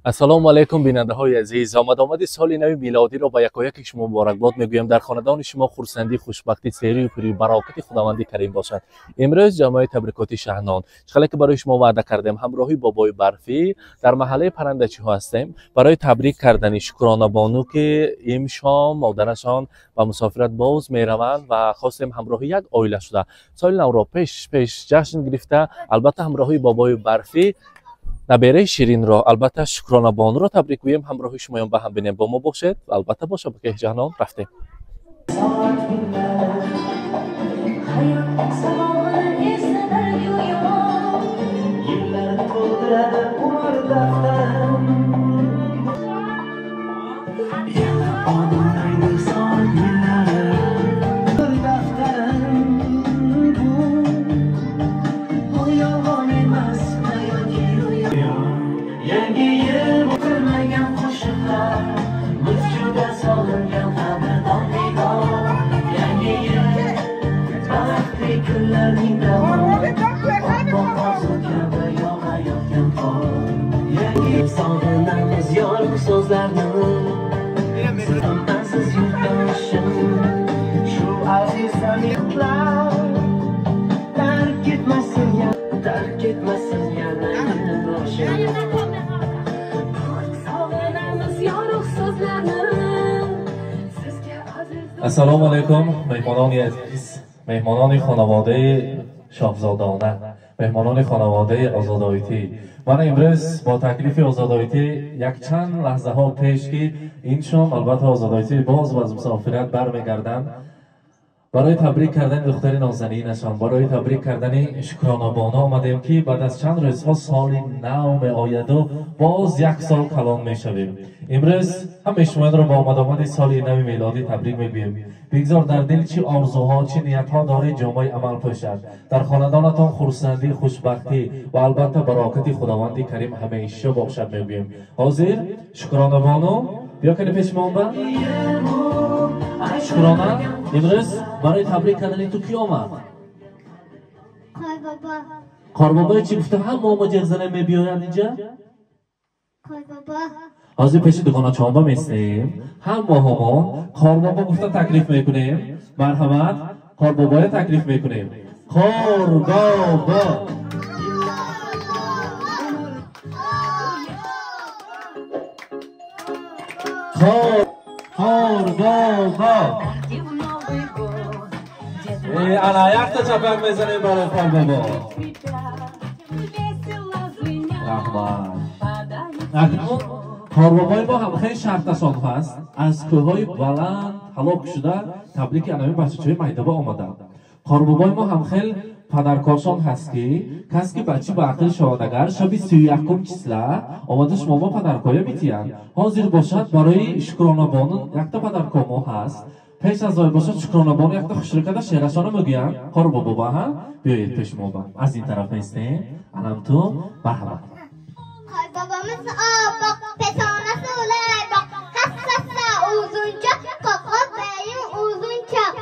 Ассалому алайкум, бинандаҳои азиз. Омад-омади соли нави милодиро ба якояки шумо муборакбод мегӯям. Дар хонадони шумо хурсандӣ, хушбахтӣ, серию пурию барокати Худованди Карим бошад. Имрӯз ҷамъияи табрикоти Шаҳнон, чӣ ки барои шумо ваъда кардем, ҳамроҳи бобои барфӣ дар маҳаллаи паррандачиҳо ҳастем барои табрик кардани Шукронабону, ки имшом модарашон ба мусофират боз мераванд ва хостем ҳамроҳи як оила шуда соли навро пеш пеш ҷашн гирифта, албатта ҳамроҳи бобои барфӣ набераи ширинро, албатта Шукронабонуро табрик гӯем. Ҳамроҳи шумоён ба ҳам бинем, бо мо бошед, албатта бо шабакаи Ҷаҳнон. Рафтем. Ассалому алайкум, меҳмонони азиз, меҳмонони хонаводаи шоҳзодона, меҳмонони хонаводаи Озодоитӣ. Ман имрӯз бо таклифи Озодоитӣ якчанд лаҳзаҳо пеш, ки ин шом албатта Озодоитӣ боз аз мусофират бармегарданд, барои табрик кардани духтари нозанинашон, барои табрик кардани Шукронабоно омадем, ки баъд аз чанд рӯзҳо соли нав меояду боз як сол калон мешавем. Имрӯз ҳамаи шуморо бо омадомади соли нави мелодӣ табрик мегӯем. Бигзор дар дил чӣ орзуҳо, чӣ ниятҳо доред, ҷомаи амал пӯшад. Дар хонадонатон хурсандӣ, хушбахтӣ ва албатта барокати Худованди Карим ҳамеша бошад мегӯем. Ҳозир Шукронабону, биё кани пеши мо ба. Шукрона, имрӯз барои табрик кардани ту кӣ омад? Qorbobo. Qorбобои чӣ гуфта ҳама мо ҷеғ зана мебиёянд инҷа? Qorbobo. Ҳозир пеши дугоначонба местем, ҳамаҳомон Qorбобо гуфта таклиф мекунем. Марҳамат, Qorбобоя таклиф мекунем. Qorбобо. Qorbobo. Ана якта чапак мезанем барои Qorбобо. Раҳмат. Акнун Qorбобои мо ҳам хеле шарташон ҳаст. Аз кӯҳҳои баланд ҳалок шуда табрики анами бачачаҳои майдаба омаданд. Qorбобои мо ҳам хеле падаркоршон ҳаст, ки кас ки бачи ба ақл шавад, агар шаби 31 числа омада шумо мо падаркоя метиҳанд. Ҳозир бошад, барои Шукронабону якта падарко мо ҳаст. Пеш аз ой бошад, Шукронабону якта хушрӯкада шеърашонро мегӯянд. Qorбобо ба ҳа биёед пеши мо ба. Аз ин тараф местем. Анам ту марҳамат. Qorbobomiz oppoq, pesonasi ulayboq, hassasa uzunchoq, qoqoz bayim uzunchoq.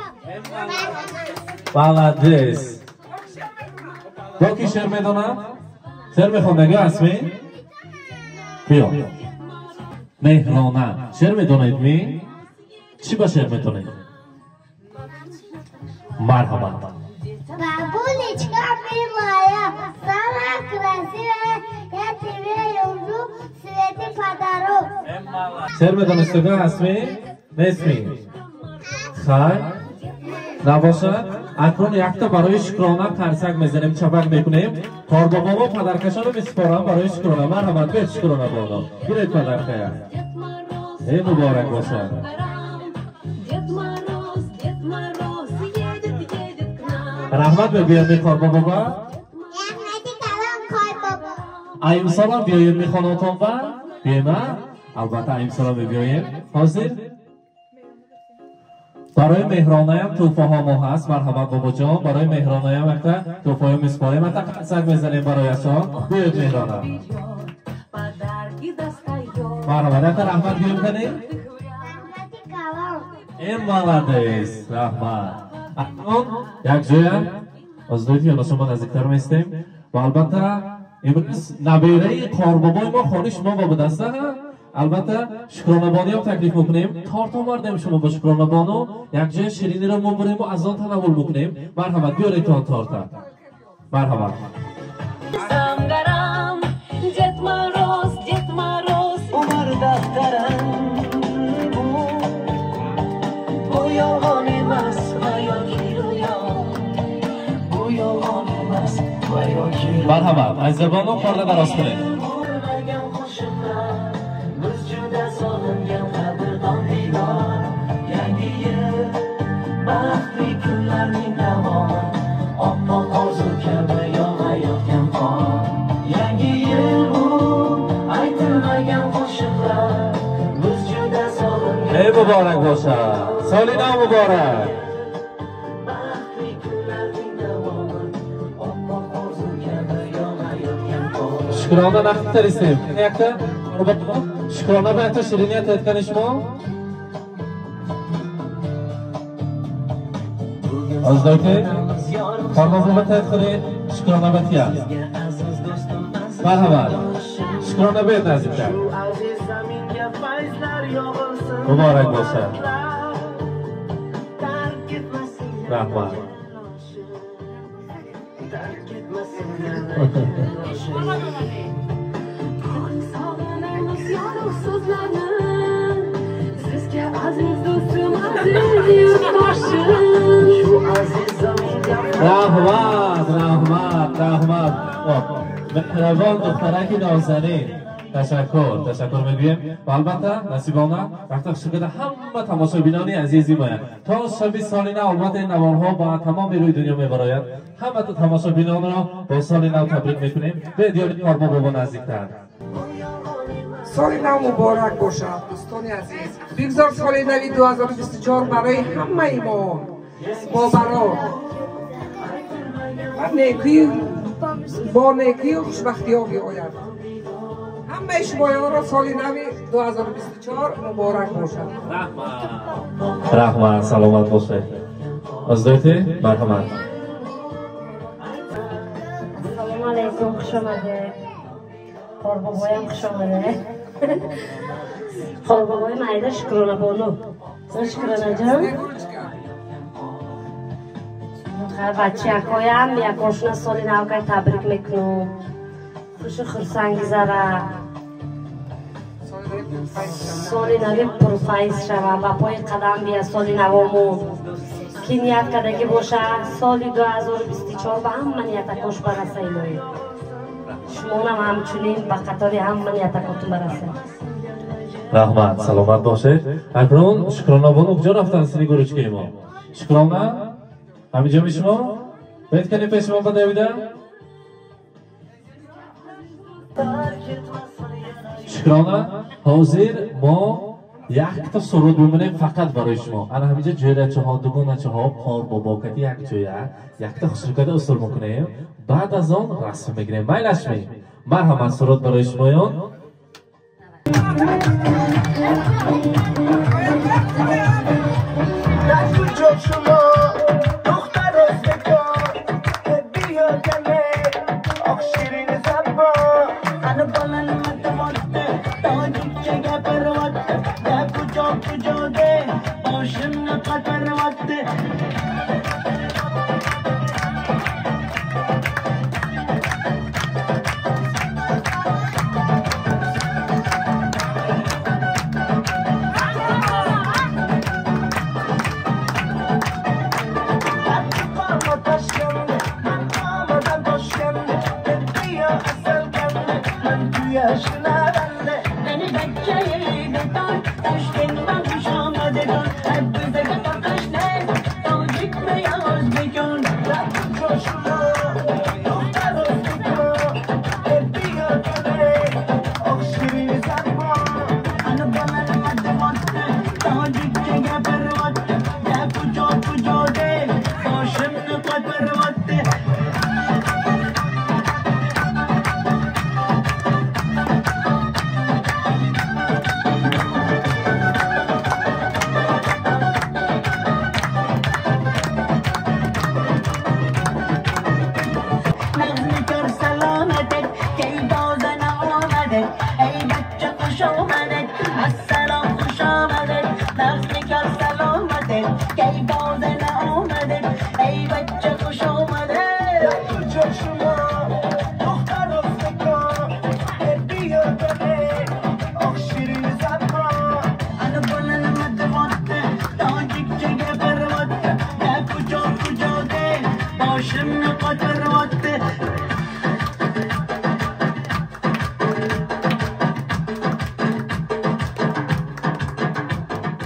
Молодец. Бо ки шеър медонад? Шеър мехондагӣ ҳастми? Биё. Меҳрона, шеър медонед ми? Чӣ ба шеър метонед? Марҳамат. Бабулечка милая, самая красивая, я тебе люблю, цветы подарю. Шеър медонистагӣ ҳастми? Нестми? Хай. Набошад, акнун якта барои Шукрона қарсак мезанем, чапак мекунем. Qorбобомо падаркашонро месупорам барои Шукрона. Марҳамат, биёед Шукрона боло. Гиред падаркая. Эй, муборак бошад. Раҳмат мегӯям ми Qorбобоба? Раҳмати калон, Qorbobo. Имсолам биёем мехонотон ба? Биёем, а? Албатта имсолам мебиёем. Ҳозир барои меҳронаям тӯҳфаҳо мо ҳаст. Марҳамат, бобоҷон, барои меҳронаям якта тӯҳфаҳо месупорем. Якта қарсак мезанем барояшон. Биёед, Меҳрона. Марҳамат, якта раҳмат гӯем канем. Раҳмати калон. Э, молодец, раҳмат. Акнун якҷоя Озодоити ёнашон ба наздиктар местем. Ва албатта имрӯз набераи қорбобои мо хони шумо ба будаста. Албатта шукронабониам таклиф мекунем. Торт омардем шумо ба шукронабону як ҷои шириниро мо бурему аз он танаввул мекунем. Марҳамат, биёред он торта. Марҳамат. Дед Мороз, Дед Мороз, Умар дафтарам бу yolg'on emas va yoki ro'yo, bu yolg'on emas va yoki. Marhamat, Azizabonu, qorni daroz qiling. Biz juda sog'ingan qadrdon diydor. Yangi yil baxtli kunlarning davomi, oppoq orzu kabi yog'ayotgan qor. Yangi yil bu aytilmagan qo'shiqlar, biz juda sog'ingan. Ey muborak bo'lsin. Soli nav muborak. Baxtli kunlarning davomi, oppoq orzu kabi yog'ayotgan qor. Shukrona naqd tarisem. Yakta Shukrona bilan yakta shiriniyat aytgan ishmo. Azizlar, qornimizni tayyor qiling, Shukrona batiya. Marhamat. Shukrona bet naziklar. Muborak bo'lsin. Rahmat. Sizga aziz do'stim, aziz yurtdoshim. Rahmat, rahmat, rahmat. Меҳрабон духтараки нозанин. Ташаккур, ташаккур мегӯем. Ва албатта насибона вақти шукрда ҳама тамошобинони азизи мо. То шаби соли нав албатта ин наворҳо ба тамоми рӯи дунё мебарояд. Ҳама тамошобинонро бо соли нав табрик мекунем. Ба диёри Қорбо бобо наздиктар. Соли нав муборак бошад, дӯстони азиз. Бигзор соли нави 2024 барои ҳамаи мо бобарор ва некӣ бо некию хушбахтиҳо биояд. Ҳамаи шумоёнро соли нави 2024 муборак бошад. Раҳмат, саломат бошед. Оздойте, марҳамат. Ассалому алайкум, хуш омадед. Қорбобоям хуш омадед. Қорбобоям айда Шукронабону. Шукронаҷон. Бачаҳоям якошона соли навкай табрик мекунам. Хушу хурсанд гузара. Соли нави пурфайз шава, ба пои қадам бия соли навомон. Ки ният кардагӣ боша, соли 2024 ба ҳама ниятакош бараса илоҳӣ. Шумонам ҳамчунин ба қатори ҳама ниятакотун бараса. Раҳмат, саломат бошед. Акнун Шукронабону куҷо рафтанд синигуручкаи мо? Шукрона? Ҳаминҷо ми шумо? Бед кани пеши мо ба Давида? Шукрона, ҳозир мо якта суруд мемонем фақат барои шумо. Ана ҳаминҷо ҷӯрачаҳо, дугоначаҳо, қорбобокати як ҷоя, якта хушрукада усул мекунем. Баъд аз он расм мегирем. Майлашми? Марҳамат, суруд барои шумоён.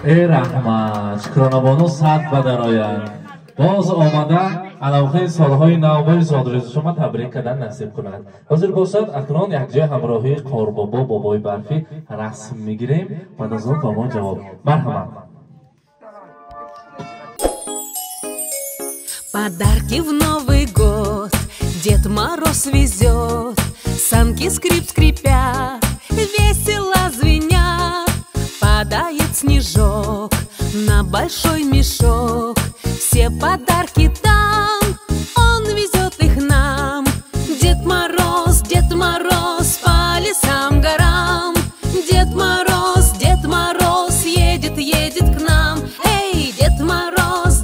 Эй раҳмат, Шукронабону сад ба дарояд. Боз омада алавхаи солҳои навбои зодрӯзи шумо табрик кардан насиб кунад. Ҳозир бошад, акнун якҷоя ҳамроҳии Қорбобо, бобои барфӣ расм мегирем, баъд аз он ба мо ҷавоб. Марҳамат. Подарки в Новый год Дед Мороз везет, санки скрип скрипят, весело звенят. Падает снежок на большой мешок, все подарки там, он везет их нам. Дед Мороз по лесам, горам. Дед Мороз едет, едет к нам. Эй, Дед Мороз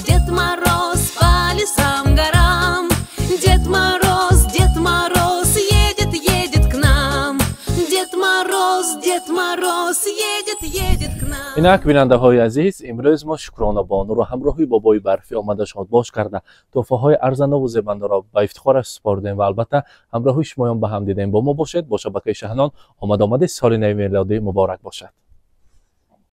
по лесам, горам. Дед Мороз едет, едет к нам. Дед Мороз едет, едет к нам. Инак бинандаҳои азиз, имрӯз мо Шукронабонуро ҳамроҳи бобои барфӣ омада шодбош карда, тӯҳфаҳои арзандаву зебандаро ба ифтихораш супордем ва албатта ҳамроҳи шумоён ба ҳам дидем. Бо мо бошед, бо шабакаи Шаҳнон. Омад омади соли нави мелодӣ муборак бошад.